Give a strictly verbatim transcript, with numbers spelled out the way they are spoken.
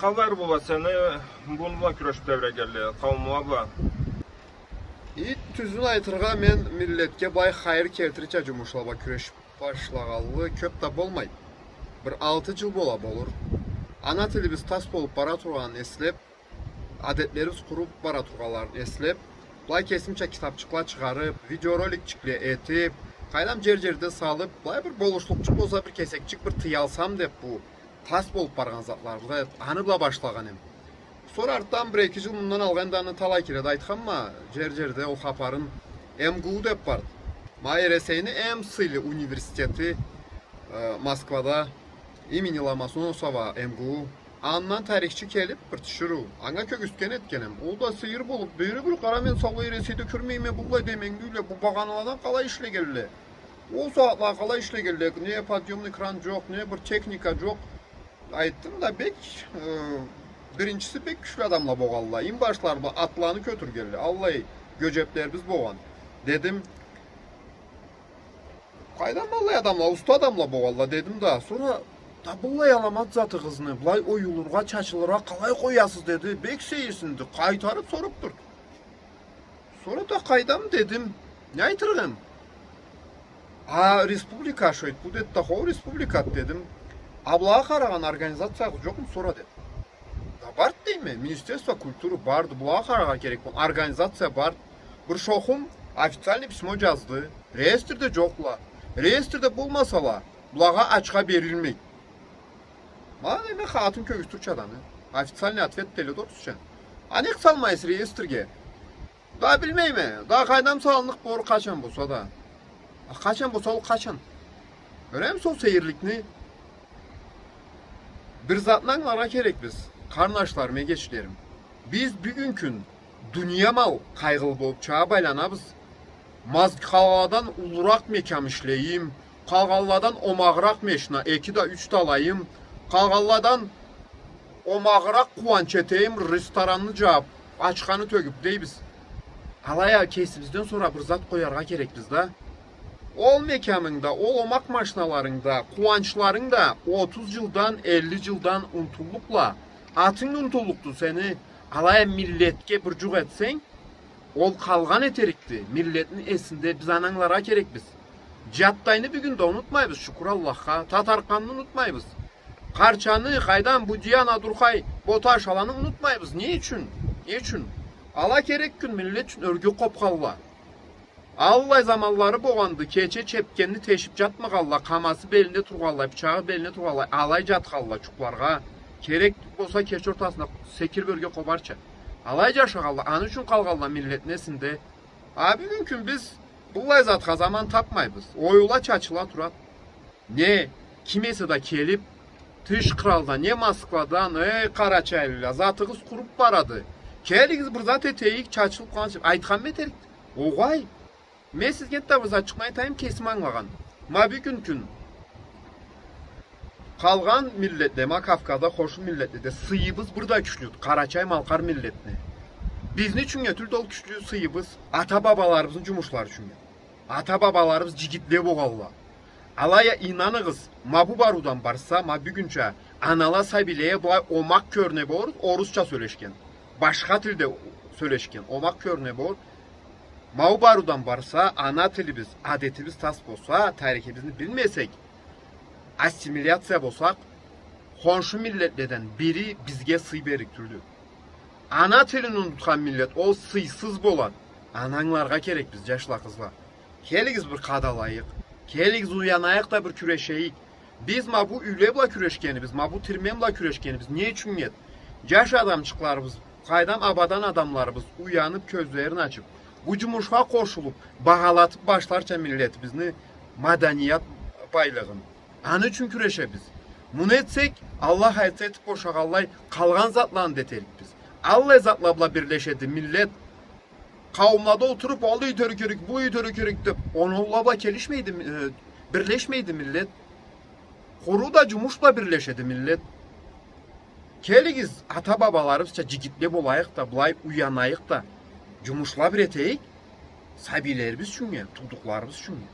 Къаллай бола сени, бу бла кюрешип тебрегенле, къауумла бла? И, тюзюн айтыргъа, мен миллетге былай хайыр келтирирча джумушла бла кюрешип башлагъанлы кёп да болмай. Бир алты джыл бола болур. Ана тилибиз тас болуп бара тургъанын эслеп, адетлерибиз къуруп бара тургъанларын эслеп, былай кесимча китапчыкъла чыгъарып, видеороликчикле этип, къайдам, джер-джерде салып, былай бир болушлукъчукъ болса, бир кесекчик бир тыялсам деп, бу тас болуп баргъан затларыбызгъа деп, аны бла башлагъан эм. Сора артдан бир-эки джыл мындан алгъа энди аны талай кере да айтханма, джер-джерде ол хапарын, МГУ деп барды. Ма Эресейни эм сыйлы университети, э, Москвада, имени Ломоносова МГУ. Андан тарихчи келип, бир тиширыу. Анга кёгюзтген этген эм. Ол да сейир болуп, бери бир къара, мен саулай Эресейде кёрмейме быллай деменгиле, бу багъаналадан къалай ишлегенле. Ол сагъатла къалай ишлегенле, не подъёмный кран джокъ, не бир техника джокъ. Айтдым да, бек, э, биринчиси, бек кючлю адамла болгъанла. Инбашлары бла атланы кётюргенле. Аллай гёджеплерибиз болгъан. Дедим, къайдан быллай адамла, уста адамла болгъанла, дедим да. Сора, да быллай аламат затыгъызны былай оюлургъа, чачылыргъа къалай къоясыз, деди. Бек сейирсинди. Къайтарып соруп турду. Сора да, къайдам, дедим. Не айтырыкъ эм? А республика шойду бу, деди да. Хо, республикады, дедим. А былагъа къарагъан организациягъыз джокъму сора, деди. Да барды, дейме, Министерство культуры барды, былагъа къараргъа керек болгъан организация барды. Бир шохум официальный письмо джазды. Реестрде джокъла. Реестрде болмасала, былагъа ачха берилмейди. Ма, дейме, хатын кёгюзтюрча да аны. Официальный ответ дейле да орусча. А нек салмайсыз реестрге? Да билмейме. Да къайдам, салынныкъ болур къачан болса да. А къачан болса, ол къачан? Кёремисиз ол сейирликни? Бир затны ангыларгъа керекбиз, къарнашларым, эгечлерим. Биз бюгюн кюн дуния мал къайгъылы болуп чагъып айланабыз. Маз-, къалгъанладан уллуракъ мекям ишлейим, къалгъанладан омагъыракъ машина, эки да, юч да алайым, къалгъанладан омагъыракъ къууанч этейим, ресторанны джабып, ачханы тёгюп, дейбиз. Алай а кесибизден сора бир зат къояргъа керекбиз да. Ол мекямынг да, ол омакъ машиналарынг да, къууанчларынг да отуз джылдан, элли джылдан унутуллукъла. Атынг да унутуллукъду сени. Алай а миллетге бир джукъ этсенг, ол къалгъан этерикди миллетни эсинде, биз аны ангыларгъа керекбиз. Джаттайны бюгюн да унутмайбыз, шукур Аллахха. Татаркъанны унутмайбыз. Къарчаны, къайдам, Будияны, Адурхай, Боташ, аланы унутмайбыз. Не ючюн? Не ючюн? Ала керек кюн миллет ючюн ёрге къопханла. Аллай заманлары болгъанды, кече чепкенни тешип джатмагъанла, къамасы белинде тургъанлай, бычагъы белинде тургъанлай, алай джатханла джукъларгъа. Керек болса, кече ортасында секирип ёрге къобарча. Алай джашагъанла, аны ючюн къалгъанла миллетни эсинде. А бюгюн кюн биз быллай затха заман тапмайбыз. Оюла, чачыла турады. Не ким эсе да келип, тыш къралдан, не Москвадан, эй, къарачайлыла, затыгъыз къуруп барады. Келигиз, бир зат этейик, чачылып къалгъанча, айтханмы этерикди? Огъай. Мен сизге энтда бир затчыкъны айтайым, кесим ангылагъан. Ма бюгюн кюн къалгъан миллетле, ма Кавказда, хоншу миллетледе сыйыбыз бир да кючлюдю къарачай-малкъар миллетни. Бизни ючюннге тюлдю ол кючлю сыйыбыз, ата-бабаларыбызны джумушлары ючюннге. Ата-бабаларыбыз джигитле болгъанла. Алай а, ийнаныгъыз, ма бу барыудан барса, ма бюгюнча анала сабийлеге былай омакъ кёрюне болур, орусча сёлешген, башха тилде сёлешген, омакъ кёрюне болур. Ма бу барыудан барса, ана тилибиз, адетибиз тас болса, тарихибизни билмесек, ассимиляция болсакъ, хоншу миллетледен бири бизге сый берлик тюлдю. Ана тилин унутхан миллет, ол сыйсыз болады. Аны ангыларгъа керекбиз, джашла, къызла. Келигиз, бир къадалайыкъ. Келигиз, уянайыкъ да, бир кюрешейик. Биз ма бу юйле бла кюрешгенибиз, ма бу тирмен бла кюрешгенибиз не ючюннге эди? Джаш адамчыкъларыбыз, къайдам, абадан адамларыбыз уянып, кёзлерин ачып, бу джумушха къошулуп, багъалатып башларча миллетибизни маданият байлыгъын. Аны ючюн кюрешебиз. Муну этсек, Аллах айтса, этип бошагъанлай, къалгъан затланы да этерикбиз. Аллай затла бла бирлешеди миллет. Къауумлада олтуруп, алай этерге керек, былай этерге керек деп, оноула бла келишмейди, э, бирлешмейди миллет. Къуру да джумуш бла бирлешеди миллет. Келигиз, ата-бабаларыбызча джигитле болайыкъ да, былай уянайыкъ да, джумушла бир этейик, сабийлерибиз ючюннге, туудукъларыбыз ючюннге.